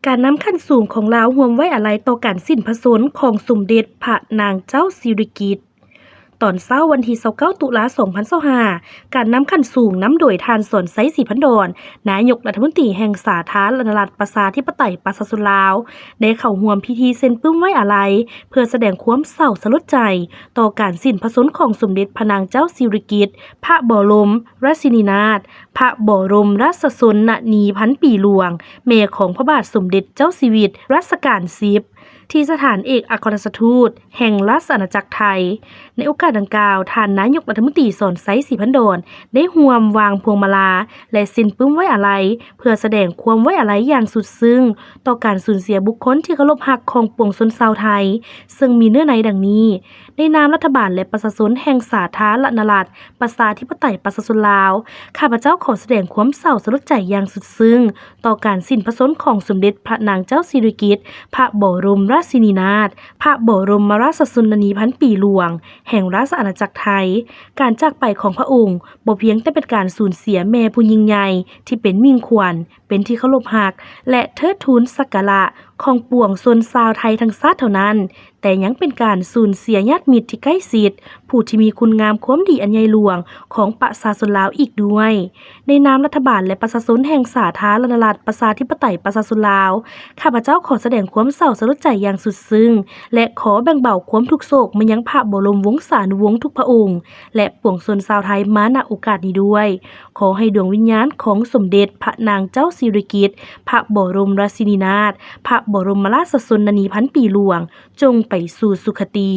ການນຳຂັ້ນສູງຂອງລາວຮ່ວມໄວ້ອາໄລຕໍ່ການສິ້ນພະຊົນຂອງສົມເດັດພະນາງເຈົ້າສິລິກິດ. ຕອນເຊົ້າວັນທີຊາວເກົ້າ ຕຸລາ ສອງພັນຊາວຫ້າ ການນຳຂັ້ນສູງນຳໂດຍທ່ານ ສອນໄຊ ສີພັນດອນ ນາຍົກລັດຖະມົນຕີແຫ່ງສາທາລະນະລັດປະຊາທິປະໄຕປະຊາຊົນລາວ ໄດ້ເຂົ້າຮ່ວມພິທີເຊັນປຶ້ມໄວ້ອາໄລ ເພື່ອສະແດງຄວາມເສົ້າສະຫຼົດໃຈຕໍ່ການສິ້ນພະຊົນຂອງສົມເດັດພະນາງເຈົ້າສິລິກິດ ພະບໍລົມລາຊິນີນາດ ພະບໍລົມລາຊະຊົນນະນີພັນປີຫຼວງ ແມ່ຂອງພະບາດສົມເດັດເຈົ້າຊີວິດ ລັດຊະການສິບ ທີ່ສະຖານເອກອັກຄະລັດຖະທູດແຫ່ງລາຊະອານາຈັກໄທ. ໃນໂອກາດດັ່ງກ່າວ, ທ່ານນາຍົກລັດຖະມົນຕີ ສອນໄຊ ສີພັນດອນ ໄດ້ຮ່ວມວາງພວງມາລາ ແລະ ເຊັນປຶ້ມໄວ້ອາໄລ ເພື່ອສະແດງຄວາມໄວ້ອາໄລຢ່າງສຸດຊຶ້ງຕໍ່ການສູນເສຍບຸກຄົນທີ່ເຄົາລົບຮັກຂອງປວງຊົນຊາວໄທ, ເຊິ່ງມີເນື້ອໃນດັ່ງນີ້. ໃນນາມລັດຖະບານ ແລະ ປະຊາຊົນແຫ່ງສາທາລະນະລັດ ປະຊາທິປະໄຕປະຊາຊົນລາວ, ຂ້າພະເຈົ້າຂໍສະແດງຄວາມເສົ້າສະຫຼົດໃຈຢ່າງສຸດຊຶ້ງຕໍ່ການສິ້ນພະຊົນຂອງສົມເດັດພະນາງເຈົ້າສິລິກິດ ພະບໍລົມລາຊິນີນາດ ພະບໍລົມລາຊະຊົນນະນີພັນປີຫຼວງ ແຫ່ງລາຊະອານາຈັກໄທ. ການຈາກໄປຂອງພະອົງບໍ່ພຽງແຕ່ເປັນການສູນເສຍແມ່ຜູ້ຍິ່ງໃຫຍ່ທີ່ເປັນມິ່ງຂວັນ, ເປັນທີ່ເຄົາລົບຮັກ ແລະ ເທີດທູນສັກກາລະຂອງປວງຊົນຊາວໄທທັງຊາດເທົ່ານັ້ນ, ແຕ່ຍັງເປັນການສູນເສຍຍາດມິດທີ່ໃກ້ຊິດ, ຜູ້ທີ່ມີຄຸນງາມຄວາມດີອັນໃຫຍ່ຫຼວງຂອງປະຊາຊົນລາວອີກດ້ວຍ. ໃນນາມລັດຖະບານ ແລະ ປະຊາຊົນແຫ່ງສາທາລະນະລັດປະຊາທິປະໄຕປະຊາຊົນລາວ, ຂ້າພະເຈົ້າຂໍສະແດງຄວາມເສົ້າສະຫຼົດໃຈຢ່າງສຸດຊຶ້ງ ແລະ ຂໍແບ່ງເບົາຄວາມທຸກໂສກມາຍັງພະບໍລົມວົງສານຸວົງທຸກພະອົງ ແລະ ປວງຊົນຊາວໄທມາ ນະ ໂອກາດນີ້ດ້ວຍ. ຂໍໃຫ້ດວງວິນຍານຂອງສົມເດັດພະນາງເຈົ້າສິລິກິດ ພະບໍລົມລາຊິນີນາດ ພະບໍລົມລາຊະຊົນນະນີພັນປີຫຼວງ ຈົ່ງໄປສູ່ສຸຄະຕິ.